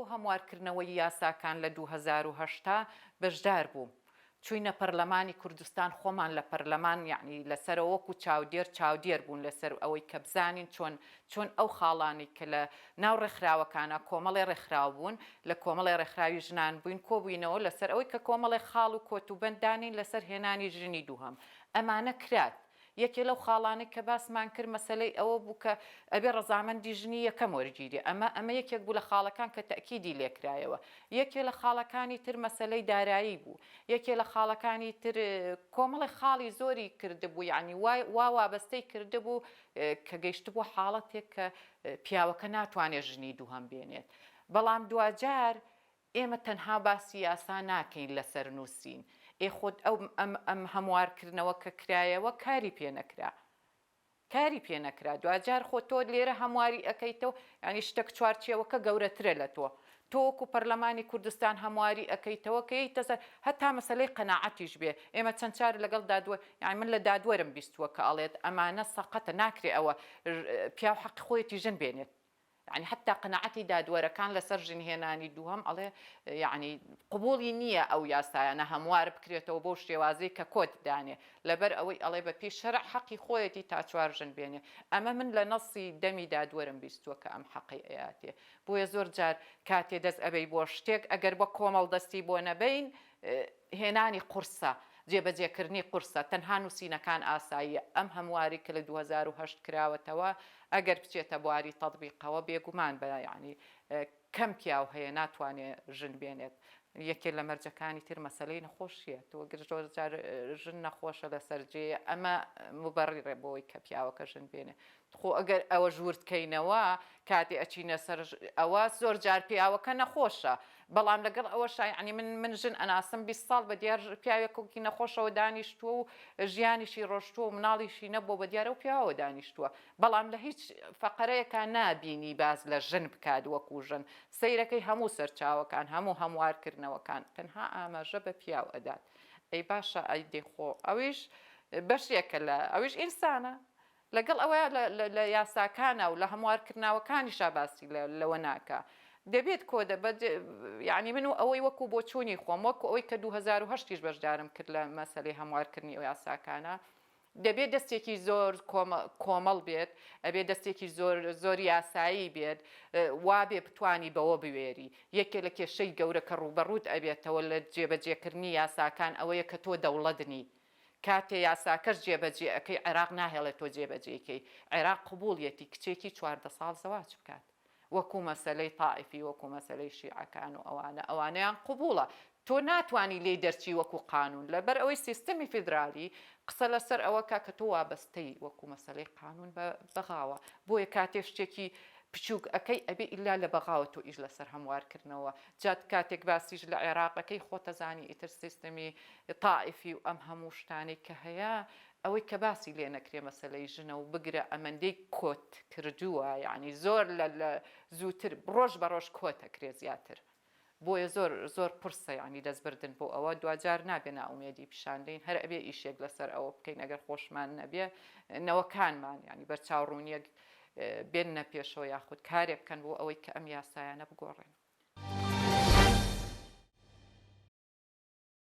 بۆ هەموارکردنەوەی یاساکان لە 2008 بەشدار بووم. چووینە پەرلەمانی کوردستان خۆمان لە پەرلەمان یەعنی لەسەرەوە وەکو چاودێر چاودێر بوون لەسەر ئەوەی کە بزانین چۆن چۆن ئەو خاڵانەی کە لە ناو ڕێکخراوەکانا کۆمەڵێ ڕێکخراو بوون لە کۆمەڵێ ڕێکخراوی ژنان بووین کۆبووینەوە لەسەر ئەوەی کە کۆمەڵێ خاڵ و کۆت و بەند دانێین لەسەر هێنانی ژنی دووهەم ئەمانە کرات یەکێ لەو خاڵانەی کە باسمان کرد مەسەلەی ئەوە بوو کە ئەبێ ڕەزامەندی ژنی یەکەم وەرگیرێ ئەمە ئەمە یەکێک بوو لە خاڵەکان کە تەئکیدی لێکرایەوە یەکێ لە خاڵەکانی تر مەسەلەی دارایی بوو یەکێ لە خاڵەکانی تر کۆمەڵێ خاڵی زۆری کردبوو یەعنی وا وا وابەستەی کردبوو کە گەیشتبووە حاڵەتێک کە پیاوەکە ناتوانێت ژنی دووهەم بێنێت بەڵام دواجار ئێمە تەنها باسی یاسا ناکەین لەسەر نووسین، ئێ خۆ ئەو ئەم ئەم هەموارکردنەوە کە کرایەوە کاری پێ نەکرا. کاری پێ نەکرا دواجار خۆ تۆ لێرە هەمواری ئەکەیتەوە یانی شتەک چوارچێوەکە گەورەترە لە تۆ تۆ وەکو پەرلەمانی کوردستان هەمواری ئەکەیتەوە کە یەیتە سەر هەتا مەسەلەی قەناعەتیش بێ ئێمە چەند چار لەگەڵ دادوەر یانی من لە دادوەرم بیستووە کە ئەڵێت ئەمانە سەقەتە ناکرێ ئەوە پیاو حەقی خۆیەتی ژن بێنێت یەعنی حەتا قەناعەتی دادوەرەکان لەسەر ژن هێنانی دووهەم ئەڵێ یەعنی قبوڵی نییە ئەو یاسایانە هەموار بکرێتەوە بەو شێوازەی کە کۆت دانێ لەبەر ئەوەی ئەڵێ بە پێی شەرع حەقی خۆیەتی تا چوار ژن بێنێ ئەمە من لە نەسی دەمی دادوەرم بیستووە کە ئەم حەقەی ئەیاتێ بۆیە زۆر جار کاتێ دەست ئەبەی بۆ شتێک ئەگەر بە کۆمەڵ دەستی بۆ نەبەین هێنانی قورسە، جێبەجێکردنی قورسە، تەنها نووسینەکان ئاساییە، ئەم هەمواری کە لە 2008 کراوەتەوە ئەگەر بچێتە بواری تەتبیقەوە بێگومان بە یەعنی کەم پیاو هەیە ناتوانێ ژن بێنێت، یەکێ لە مەرجەکانی تر مەسەلەی نەخۆشییە، تۆ گەر زۆر جار ژن نەخۆشە لەسەر جێیە ئەمە موبەڕیڕە بۆی کە پیاوەکە ژن بێنێ، خۆ ئەگەر ئەوەش ورد کەینەوە کاتێ ئەچینە سەر ئەوە زۆر جار پیاوەکە نەخۆشە بەڵام لەگەڵ ئەوەشا یەعنی من من ژن ئەناسم 20 ساڵ بە دیار پیاوێکێکی نەخۆشەوە دانیشتووە و ژیانیشی ڕۆشتووە و مناڵیشی نەبووە بە دیار ئەو پیاوەوە دانیشتووە بەڵام لە هیچ فەقەرەیەکا نابینی باس لە ژن بکات وەکو ژن سەیرەکەی هەموو سەرچاوەکان هەموو هەموارکردنەوەکان تەنها ئاماژە بە پیاو ئەدات ئەی باشە ئەی دەی خۆ ئەویش بەشێکە لە ئەویش ئینسانە لەگەڵ ئەوەیا لە یاساکانا و لە هەموارکردناوەکانیشا باسی لەوە ناکا. دەبێت کۆدە بە یانی من و ئەوەی وەکو بۆچوونی خۆم وەکو ئەوەی کە 2008 یش بەشدارم کرد لە مەسەلەی هەموارکردنی ئەو یاساکانە دەبێت دەستێکی زۆر کۆمەڵ بێت ئەبێ دەستێکی زۆر زۆر یاسایی بێت وابێ بتانی بەوە بوێری یەکێ لە کێشەی گەورە کە ڕووبەڕووت ئەبێتەوە لە جێبەجێکردنی یاساکان ئەوەیە کە تۆ دەوڵەت نی کاتێ یاساکەش جێبەجێ ئەکەی عێراق ناهێڵێ تۆ جێبەجێی کەی عێراق قبوڵیەتی کچێکی 14 ساڵ زەواج بکات وەکو مەسەلەی تائیفی وەکو مەسەلەی شیعەکان و ئەوانە ئەوانەیان قبوڵە تۆ ناتوانی لێی دەرچی وەکو قانون لەبەر ئەوەی سیستمی فیدرالی قسە لەسەر ئەوە کا کە تۆ وابەستەی وەکو مەسەلەی قانون بە بەغاوە بۆیە کاتێ شتێکی بچوک ئەکەی ئەبێ ئیلا لە بەغاوە تۆ ئیش لەسەر هەموارکردنەوە جا کاتێک باسیش لە عێراق ئەکەی خۆتەزانی ئیتر سیستمی تائیفی و ئەم هەموو شتانەی کە هەیە ئەوەی کە باسی لێ نەکرێ مەسەلەی ژنە و بگرە ئەمەندەی کۆت کردووە یانی زۆر لە لە زووتر ڕۆژ بە ڕۆژ کۆت ئەکرێ زیاتر بۆیە زۆر زۆر قورسە یانی دەست بردن بۆ ئەوە دواجار نابێ نائومێدی پیشان دەین هەر ئەبێ ئیشێک لەسەر ئەوە بکەین ئەگەر خۆشمان نەبێ نەوەکانمان یانی بەرچاوڕوونیەک بێننە پێشەوە یاخود کارێ بکەن بۆ ئەوەی کە ئەم یاسایانە بگۆڕێن.